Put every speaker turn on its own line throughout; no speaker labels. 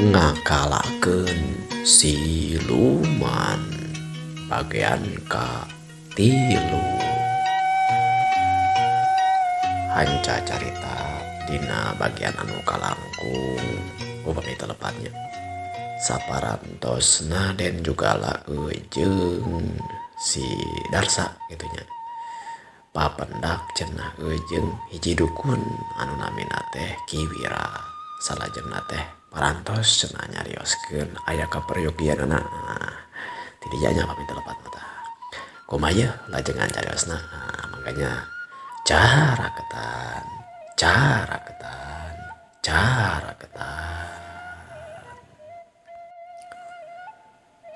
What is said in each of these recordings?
Ngakalahkeun siluman bagian ka-3. Hanca carita dina bagian anu kalangkung upami teu lepat nya saparantosna Den Jugala jeung si Darsa kitu nya. Papendak cenah jeung hiji dukun anu namina teh Ki Wira salajengna teh parantos cenah nyarioskeun aya kaperyogianana ti dinya nya pami teu lepat mah tah. Kumaha yeuh lajengan cariosna mangkanya caraketan caraketan caraketan.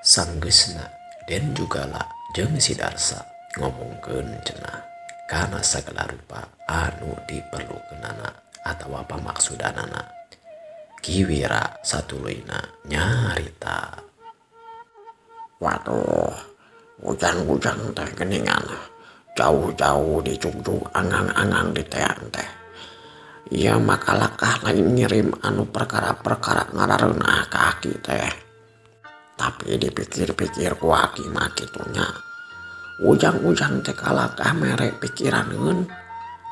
Sanggeusna Den Jugala jeung si Darsa ngomongkeun cenah kana sagala rupa anu diperlukeunana atawa pamaksudanana. Ki Wira satuluyna nyarita.
Waduh, ujang-ujang teh geningan jauh-jauh dijugjug angang-angang di teang teh. Ieu mah kalakah lain ngirim anu perkara-perkara ngarareunah ka aki teh. Tapi dipikir-pikir ku aki mah kitu nya. Ujang-ujang teh kalakah mere pikiraneun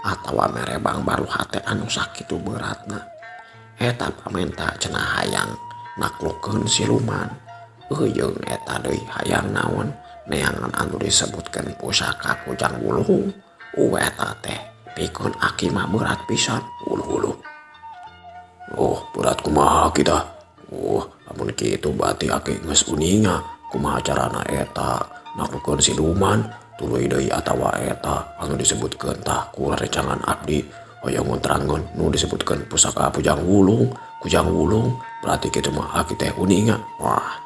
atawa mere bangbalu hate anu sakitu beratna. Eta pamenta cenah hayang naklukeun siluman. Euyeung eta deui hayang naon neangan anu disebutkeun pusaka Kujang Wuluh. Eta teh pikeun aki mah berat pisan. Uluh-uluh.
Oh, berat kumaha aki tah? Oh, lamun kitu berarti aki geus uninga kumaha carana eta naklukeun siluman tuluy deui atawa eta anu disebutkeun tah ku rerencangan abdi hoyong ngonterangeun nu disebutkeun pusaka Kujang Wulung, Kujang Wulung berarti kitu mah aki teh uninga.
Wah.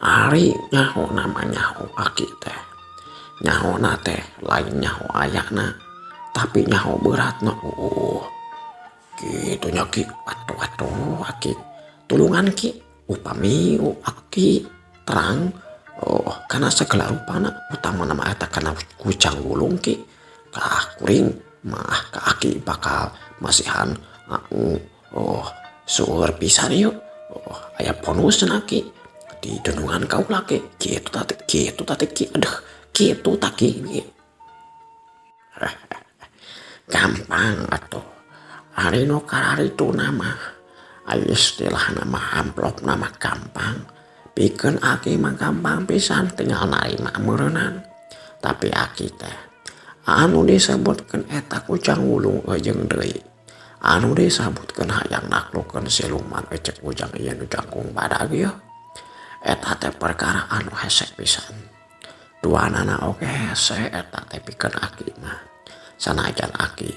Ari nyaho nama nyaho aki teh. Nyahona teh lain nyaho ayana tapi nyaho beratna.
Oh, kitu nya ki.
Atuh atuh aki. Tulungan ki upami aki terang oh kana segala rupana utama nama eta kana Kujang Wulung ki. Kah kuring mah ka aki bakal masihan oh seueur pisan ieu. Oh aya bonus cenah ki di dunungan kaula ki kitu tah kitu tah ki aduh kitu tah ki. Gampang atuh ari nu kararituna mah aya istilahna mah amplopna mah gampang pikeun aki mah gampang pisan tinggal narima meureunnan. Tapi aki teh anu disebutkeun eta Kujang Wulung eujeung deui anu disebutkeun hayang naklukeun siluman ecek ujang ieu nu jangkung badag ieu eta teh perkara anu hese pisan. Duanana oge hese eta teh pikeun aki mah. Sanajan aki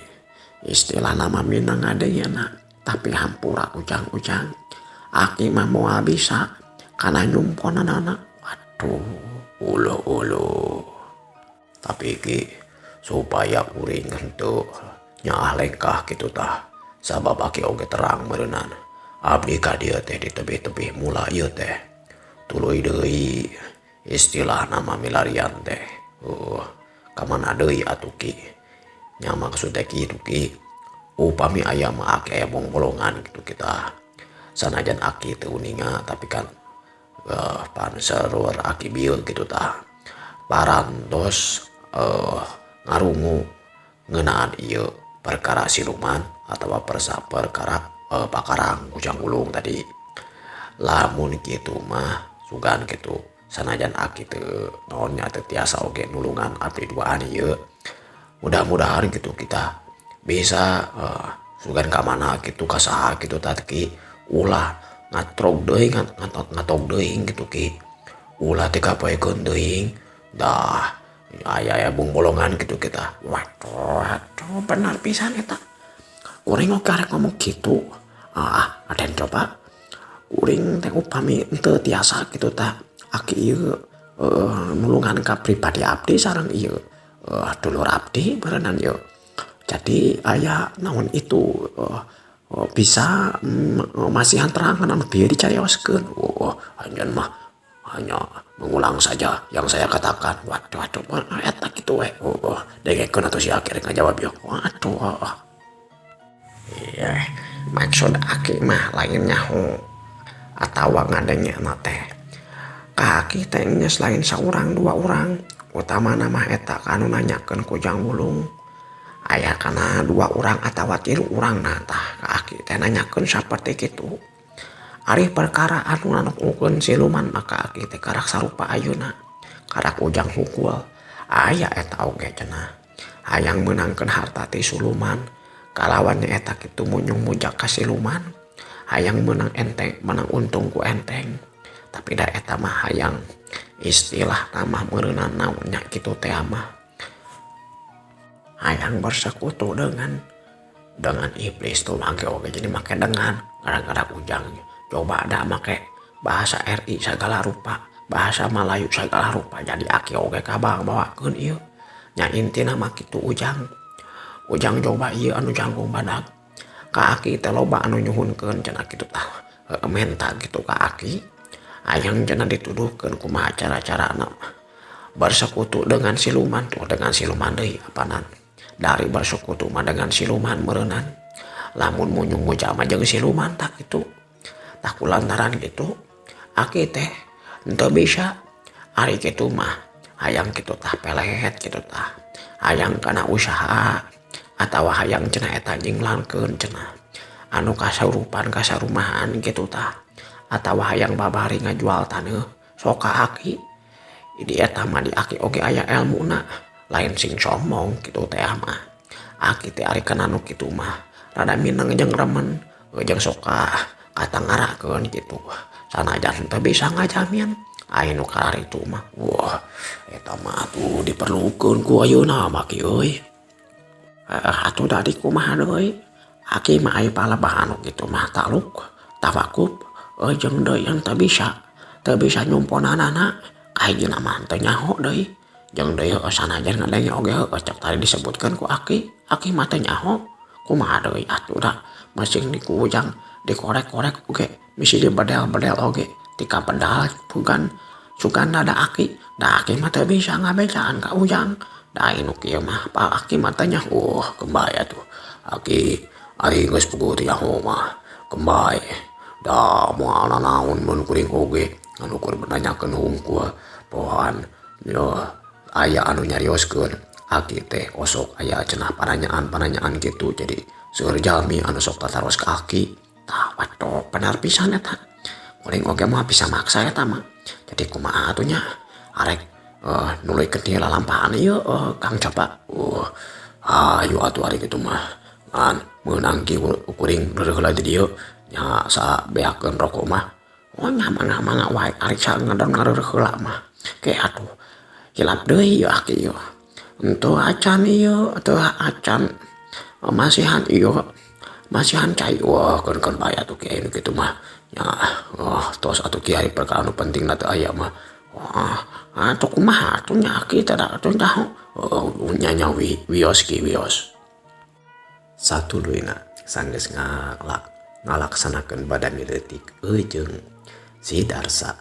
istilahna mah minang ngadengena tapi hampura ujang-ujang aki mah moal bisa kana nyumponanana. Waduh,
uluh-uluh. Tapi ki supaya kuring henteu nyaah lengkah kitu tah sabab aki oge terang meureunnan abdi ka dieu teh ditebih-tebih mula ieu teh tuluy deui istilahna mah milarian teh ka mana deui atuh ki nya maksud teh kitu ki upami aya mah aki aya bongbolongan kitu kita sanajan aki teu uninga tapi kan pan sarua aki bieu kitu tah parantos ngarungu ngeunaan ieu perkara siluman atawa perkara pakarang Kujang Wulung tadi. Lamun kitu mah sugan kitu sanajan aki teu naon nya teu tiasa oge nulungan abdi duaan ieu. Mudah-mudahan kitu kita bisa sugan ka mana kitu ka saha kitu tah ki ulah ngatrog deui ngatog deui kitu ki ulah teh kapoekeun deui dah aya aya bongbolongan kitu kita.
Waduh, waduh benar pisan eta. Kuring oge arek ngomong kitu. Ah, aden coba kuring teh upami henteu tiasa kitu tah aki ieu nulungan ka pribadi abdi sareng ieu dulur abdi berenang ieu. Jadi aya naon itu bisa masihan terangan anu bieu dicarioskeun.
Oh, anjeun mah hanya mengulang saja yang saya katakan.
Waduh, waduh, eta kitu we.
Oh, dengekeun atuh si aki rek ngajawab ieu.
Waduh. Iya, maksud aki mah lain nyaho Atawa ngadengena teh ka aki teh geus lain saurang dua urang utamana mah eta anu nanyakeun ku Jang Wulung. Aya kana dua urang atawa tilu urang nah tah ka aki teh nanyakeun saperti kitu. Ari perkara anu nanukungkeun siluman mah ka aki teh karak sarupa ayeuna karak Ujang hukul aya eta oge cenah. Hayang meunangkeun harta ti suluman kalawan nyaeta kitu munyung mujak ka siluman hayang meunang enteng meunang untung ku enteng. Tapi da eta mah hayang istilah mah meureunan naon nya kitu teh mah hayang bersekutu dengan iblis tuh make oge jadi make dengan gara-gara Ujang coba da make bahasa RI segala rupa bahasa Malayu segala rupa jadi aki oge kabang bawakeun ieu. Nya intina mah kitu Ujang. Ujang coba ieu anu jangkung badag. Ka aki teh loba anu nyuhunkeun cenah kitu tah. Menta kitu ka aki. Hayang cenah dituduhkeun kumaha cara-carana bersekutu dengan siluman tuh dengan siluman deui apanan. Dari bersekutu mah dengan siluman meureunan. Lamun munyung mujama jeung siluman tah kitu. Tah kulantaran kitu aki teh henteu bisa ari kitu mah. Hayang kitu tah pelet kitu tah. Hayang kana usaha atawa hayang cenah eta nyinglankeun cenah anu kasaurupan kasarumahan kitu tah. Atawa hayang babari ngajual taneuh sok ka aki. Di eta mah di aki oge aya elmuna lain sing sombong kitu teh mah. Aki teh ari kana nu kitu mah rada mineng jeung remen jeung sok ka katangarakeun kitu. Sanajan teu bisa ngajamin ai nu kararitu mah wah eta mah atuh diperlukeun ku ayeuna mah ki euy. Atuh da di kumaha deui aki mah ai palebah anu kitu mah taluk tawakup jeung deui yang teu bisa nyumponanana kahijina mah teu nyaho deui jeung deui sanajan ngadenge oge heueuh cek tadi disebutkeun ku aki aki mah teu nyaho kumaha deui atuh da masing di ku Ujang dikorek-korek oge misi dibedel-bedel oge tika pedal bukan sugan da aki da aki mah teu bisa ngabejaan ka Ujang da anu kieu mah pa aki mah teu nyaho kembay atuh aki ari geus puguh teu nyaho mah kembay da moal nanaon mun kuring oge anu keur nanyakeun hungkul pohoan yo aya anu nyarioskeun aki teh osok aya cenah pananyaan-pananyaan kitu jadi seueur jalmi anu sok tataros ka aki tah waduh bener pisan eta kuring oge mah bisa maksa eta mah jadi kumaha atuh nya arek nuluykeun ti lalampahan ieu Kang Coba ayo atuh ari kitu mah ngan meunang ki kuring reureuh heula di dieu nya sabeakeun rokok mah oh nya mangga-mangga wae ari sangedon ngareureuh heula mah ke atuh hilap deui ieu aki ieu henteu acan ieu teu acan masihan ieu masihan cai wah keun-keun bae atuh kieu nu kitu mah nya tos atuh kieu ari perkara anu penting teu aya mah wah atuh kumaha atuh nya aki teh da atuh nyaho nya nya wios ki wios.
Satuluyna sanggeus ngalaksanakeun badami leutik jeung si Darsa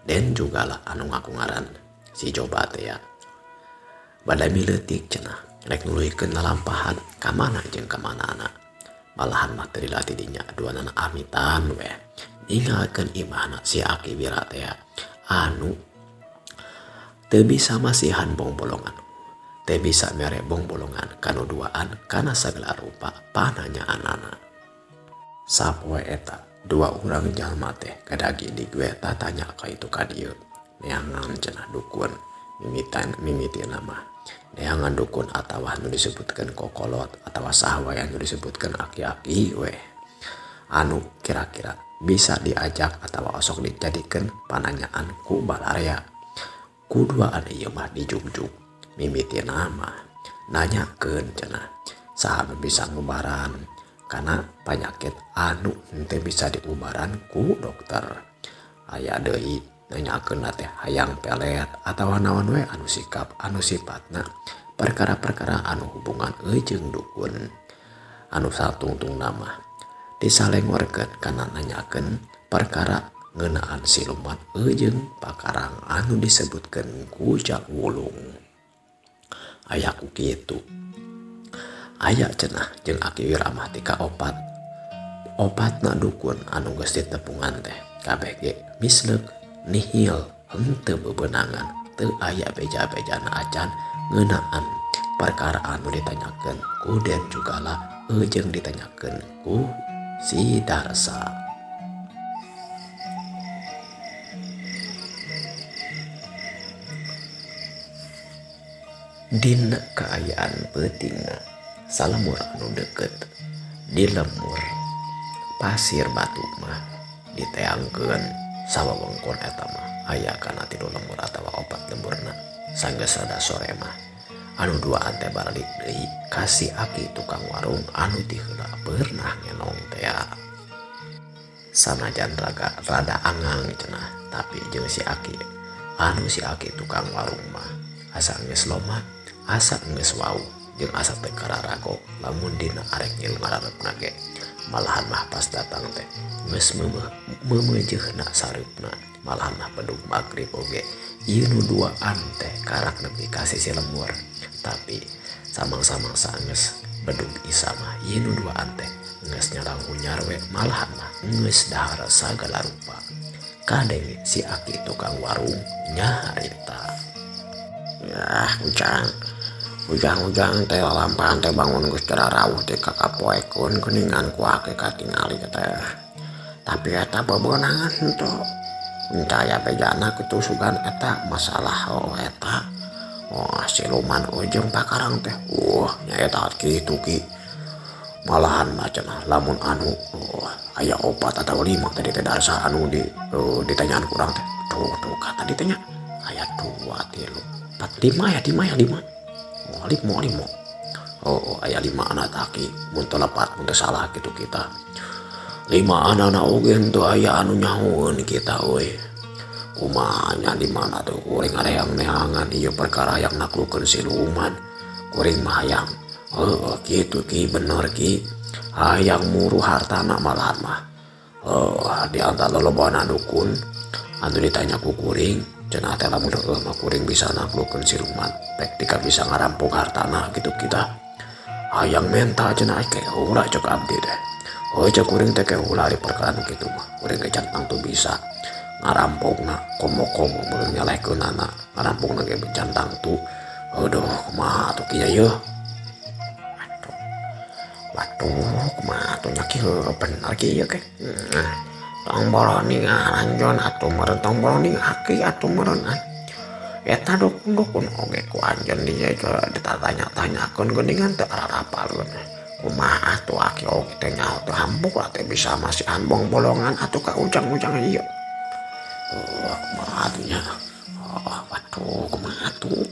den jugalah anu ngaku ngaran si Coba teh ya. Badami leutik cenah rek nuluykeun lalampahan ka mana jeung ka manana. Malahan mah teu dilatih dinya duanana amitan we. Ninggalkeun imahna si Aki Wira teh anu teu bisa masihan bongbolongan. Teu bisa mere bongbolongan kanu duaan kana sagala rupa pananyaanana. Sapoe eta dua urang jalma teh kadagi di gue tatanya ka itu ka dieu. Neangan cenah dukun mimitan mimitina mah. Neangan dukun atawa anu disebutkeun kokolot atawa saha wae anu disebutkeun aki-aki we. Anu kira-kira bisa diajak atawa osok dijadikeun pananyaan ku balarea. Kuduaan ieu mah dijugjug mimitina mah nanyakeun cenah saha nu bisa ngubaran kana panyakit anu henteu bisa diubaran ku dokter. Aya deui nanyakeun teh hayang pelet atawa naon we anu sikap anu sifatna perkara-perkara anu hubungan jeung dukun. Anu satungtungna mah disalengorkeun kana nanyakeun perkara ngeunaan siluman jeung pakarang anu disebutkeun ku Jang Wulung. Aya ku kitu. Aya cenah jeung Aki Wira mah tika opat. Opatna dukun anu geus ditepungan teh Kabeh ge misleuk nihil henteu bebenangan teu aya beja-bejana acan ngeunaan perkara anu ditanyakeun ku Den Jugala jeung ditanyakeun ku si Darsa. Dina kaayaan peutingna salemur anu deukeut di lemur pasir batu mah diteangkeun sawewengkon eta mah aya kana 3 lembur atawa 4 lemburna. Sanggeus rada sore mah anu duaan teh baralik deui ka si aki tukang warung anu ti heula pernah ngenong tea. Sanajan raga rada angang cenah tapi jeung si aki anu si aki tukang warung mah asa geus lomat, asa geus wau jeung asa teu kararago lamun dina arek ngilu ngarareupna ge. Malahan mah pas datang teh geus meumeujeuna sareupna, malahan mah bedug magrib oge ieu nu duaan teh karak nepi ka sisi lemur. Tapi samang-samang saenggeus bedug isa mah ieu nu duaan teh geus nyarang hunyar we, malahan mah geus dahar sagala rupa. Kadenge si aki tukang warung nyarita.
Yah, ujang. Ujang-ujang teh lalampahan teh bangun geus teu rarauh teh ka kapoekeun geuningan ku aki katingali teh. Tapi eta bebeunangan henteu. Henteu aya bejana kitu sugan eta masalah oh eta. Wah, siluman ujung pakarang teh. Nya eta kitu ki. Malahan mah cenah lamun anu aya 4 atau 5 tadi teh darsa anu di ditanyaan kurang teh. Tuh, tuh kata ditanya aya 2, 3, 4, 5 ya, 5 ya, 5. Oh, 5, 5. Oh, aya 5 anak taki mun teu lepat mun teu salah kitu kita. 5 anak oge henteu aya anu nyahoeun kita euy. Kumaha nya di mana tuh kuring areang neangan ieu perkara yang naklukeun siluman. Kuring mah hayang. Heuh, kitu ki bener ki. Hayang muru hartana malahan mah. Heuh, di antara lolobana dukun anu ditanya ku kuring, cenah teh lamun heueuh mah kuring bisa naklukeun siluman. Pek tika bisa ngarampok hartana kitu kita. Hayang menta cenah ke ulah cek abdi teh. Heuh, cek kuring teh ke ulah di perkara nu kitu mah. Kuring ge can tangtu bisa ngarampokna komo-komo meureun nyalehkeunana ngarampokna ge can tangtu. Aduh, kumaha atuh kieu yeuh. Aduh. Waduh, kumaha atuh nya kieu bener kieu ke. Nah, tong boroni ngaranjon atuh meureun tong boroni aki atuh meureun ah. Eta dukun-dukun oge ku anjeun dieu ditatanya-tanyakeun geuningan teu ararapaleun. Kumaha atuh aki oge teh nyaho teh hampuk lah teh bisa masihan bong-bolongan atuh ka ujang-ujang ieu. Oh, kumaha atuh nya? Oh, waduh, kumaha atuh?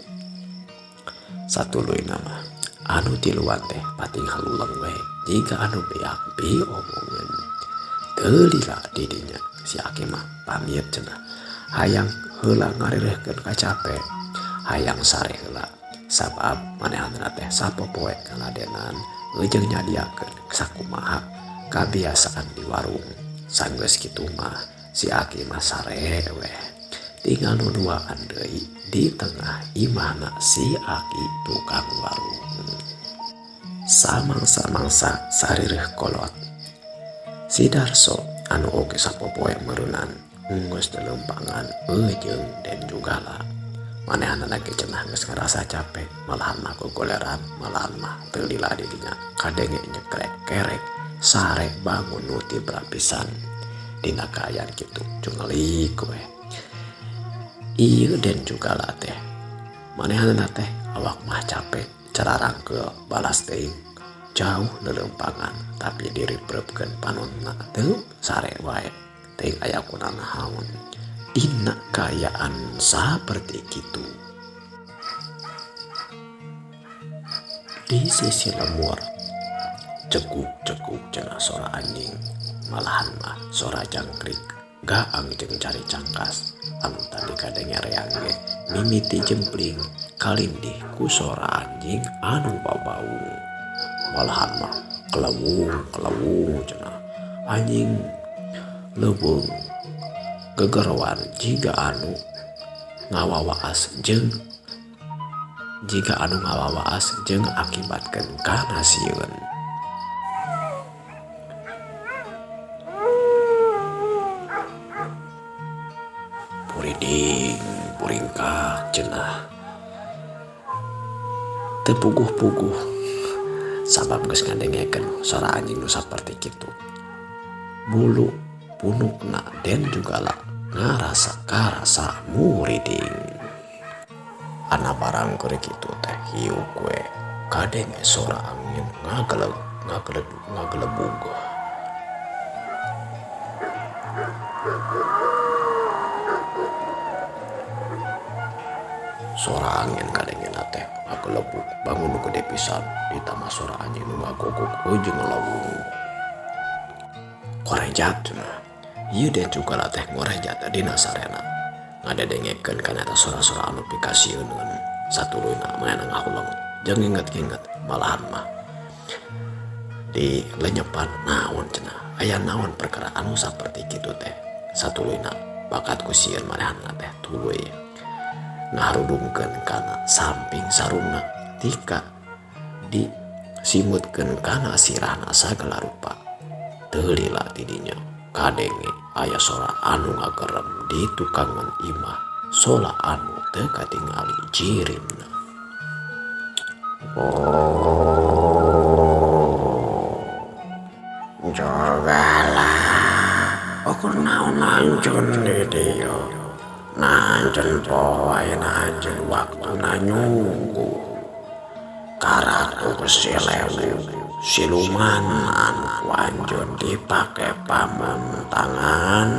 Satuluyna mah anu tiluan teh pating haluleng we jiga anu beak piomongeun. Teu lila di dinya si aki mah pamit cenah. Hayang heula ngarirehkeun kacape, hayang sare heula. Sabab manehanna teh sapopoe kaladenan jeung nyadiakeun sakumaha kabiasaan di warung. Sanggeus kitu mah si aki mah sare we. Tinggal nu duaan deui di tengah imahna si aki tukang warung. Samangsa-mangsa sarireuh kolot. Si Darso anu oge sapopoe meureunnan geus lelempangan eujeung Den Jugala. Manehanna ge cenah geus ngarasa capek, malahan mah gogoleran, malahan mah teu lila di dinya. Kadenge nyekrek kerek sare bangun nu tibra pisan. Dina kaayaan kitu cungelik we. Ieu Den Jugala teh manehanna teh awak mah capek, cararangkeul balas teuing jauh lelempangan tapi diripreupkeun panonna teu sare wae. Teuing aya kunanaon dina kaayaan saperti kitu. Di sisi lemur cekuk-cekuk cenah sora anjing, malahan mah sora jangkrik gaang jeung cari cangkas anu tadi kadenge reang ge mimiti jempling kalindih ku sora anjing anu babaung. Malahan mah kelewung kelewung cenah anjing leuweung gegeroan jiga anu ngawawaas jeung jiga anu ngawawaas jeung akibatkeun kana sieun. Puriding puringkak cenah. Teu puguh-puguh sabab geus ngadengekeun sora anjing nu saperti kitu. Bulu punukna Den Jugala ngarasa karasa muriding. Ana barang keur kitu teh hiuk we kadenge sora angin ngageleg ngageleg ngagelebug. Sora angin kadengena teh ngagelebug bangun nu gede pisan ditambah sora anjing nu ngagogog jeung ngalawung. Korejat cenah. Ieu Den Jugala teh ngorejat dina sarena. Ngadedengekeun kana eta sora-sora anu pikasieuneun. Satuluyna manehna ngahuleng jeung nginget-nginget malahan mah dilenyepan naon cenah. Aya naon perkara anu saperti kitu teh. Satuluyna bakat ku sieun manehna teh tuluy ngaharudungkeun kana samping sarungna tika disimutkeun kana sirahna sagala rupa. Teu lila tidinya kadenge aya sora anu ngagerem di tukangan imah sola anu teu katingali jirimna.
Oh, Jugala, ukur naon anjeun di dieu? Nah anjeun poho ayeuna anjeun waktuna nyunggu. Ka Ratu Silewu siluman anu ku anjeun dipake pamuntangan.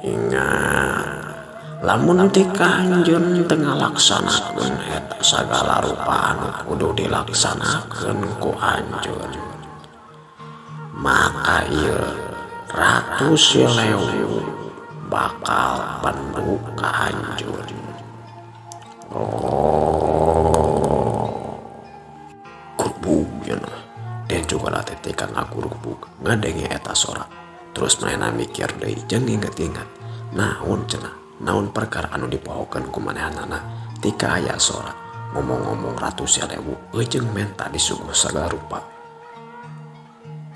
Ingat, lamun tika anjeun teu ngalaksanakeun eta sagala rupa anu kudu dilaksanakeun ku anjeun, maka ieu Ratu Silewu bakal bendu ka anjeun. Oh,
Gurbug cenah. Den Jugala teh tika ngagurugbug ngadenge eta sora. Terus manehna mikir deui jeung nginget-inget naon cenah, naon perkara anu dipohokeun ku manehanana tika aya sora ngomong-ngomong Ratu Silewu jeung menta disuguh sagala rupa.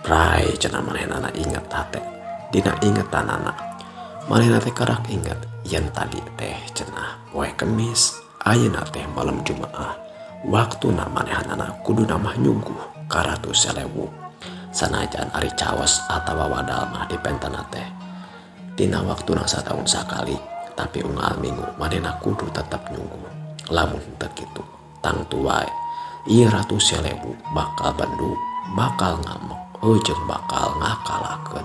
Prai cenah manehanana inget hate. Dina ingetanana manehna teh karak inget yen tadi teh cenah poe Kemis, ayeuna teh malam Jumaah. Waktuna manehanana kuduna mah nyuguh ka Ratu Silewu. Sanajan ari caos atawa wadal mah dipentana teh dina waktuna sataun sakali, tapi unggal minggu manehna kudu tetep nyuguh. Lamun teu kitu tangtu wae ieu Ratu Silewu bakal bendu, bakal ngamuk, jeung bakal ngakalakeun.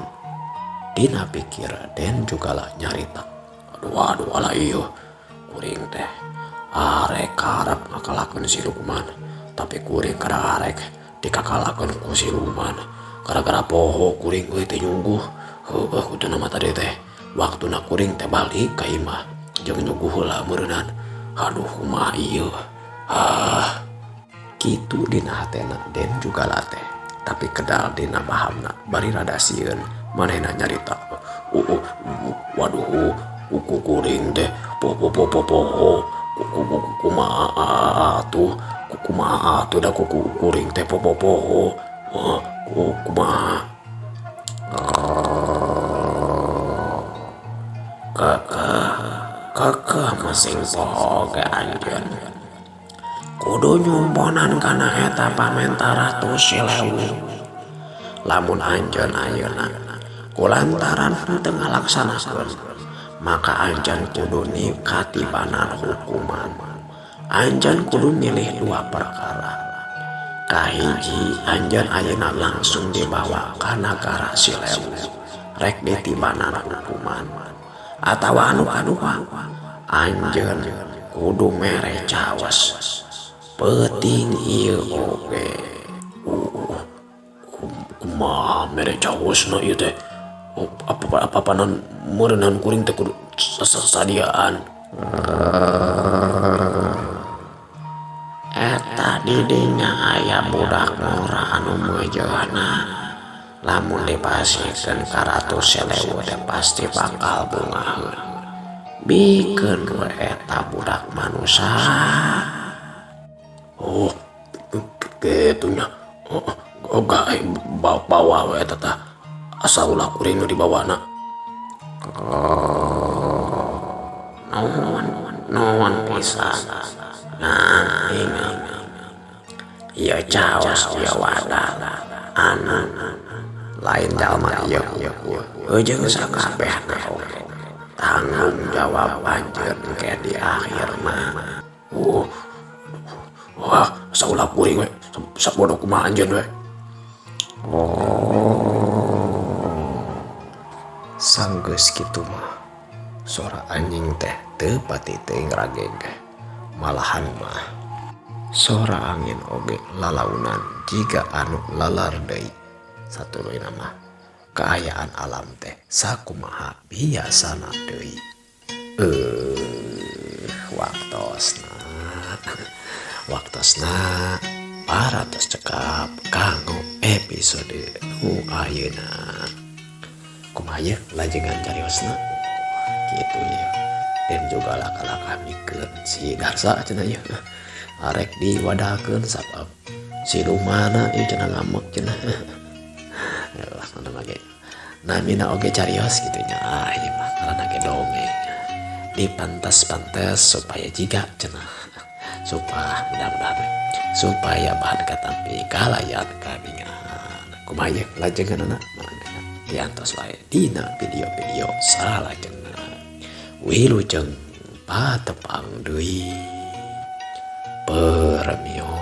Dina pikir Den Jugala nyarita, aduh aduh ala ieu kuring teh arek karep ngakalakeun si Lukman, tapi kuring kada arek dikakalakeun ku si Lukman. Gara-gara poho kuring euy teh nyuguh. Heueuh kuduna mah tadi teh waktuna kuring teh balik ka imah jeung nyuguh heula meureunnan. Aduh kumaha ieu. Ah, kitu dina hatena Den Jugala teh. Tapi kedal dina bahamna bari rada sieun manehna nyarita, waduh ku kuring teh poho poho kumaha atuh, kumaha atuh da ku kuring teh poho poho kumaha.
Kekeh kekeh masing poho ge anjeun kudu nyumponan kana eta pamenta Ratu Silewu. Lamun anjeun ayeuna kulantaran teu ngalaksanakeun, maka anjeun kudu katibanan hukuman. Anjeun kudu milih dua perkara. Kahiji, anjeun ayeuna langsung dibawa ka nagara Silewu rek ditibanan hukuman, atawa anu kadua anjeun kudu mere caos peuting ieu oge.
Kumaha mere caosna ieu teh? Apa-apanan meureunnan kuring teh kudu sadiaan.
Eta didinya aya budak ngora anu meujeuhna. Lamun dipasihkeun ka Ratu Silewu teh pasti bakal bungaheun. Bikeun we eta budak manusa.
Oh, kitu nya. Oh, gae bawa we eta tah. Asa ulah kuring nu dibawana.
Nuhun, nuhun pisan. Nah, ingat. Ieu caos ieu wadah anu lain jalma ieu hungkul jeung sakabehna oge. Tanggung jawab anjeun engke di akhirna.
Wah, saulah kuring we. Sabodo kumaha anjeun we. Sanggeus kitu mah sora anjing teh teu pati teuing rageg. Malahan mah sora angin oge lalaunan jiga anu lalar deui. Satuluyna mah kaayaan alam teh sakumaha biasana deui. Waktosna waktosna parantos cekap kanggo episode nu ayeuna. Kumaha yeuh lajengan cariosna? Kitu yeuh. Dan juga laka-laka mikeun si Darsa cenah yeuh. Arek diwadakeun sabab si lumana ieu cenah ngambek cenah. Lah namina ge namina oge carios kitu nya. Ah ieu mah ngaranna ge dongeng. Dipantes-pantes supaya jiga cenah. Supah mudah-mudahan supaya bahan katampi kalayan kabingahan. Kumaha yeuh lajenganana mangga diantos wae dina video-video salajengna. Wilujeng patepang deui. Permios.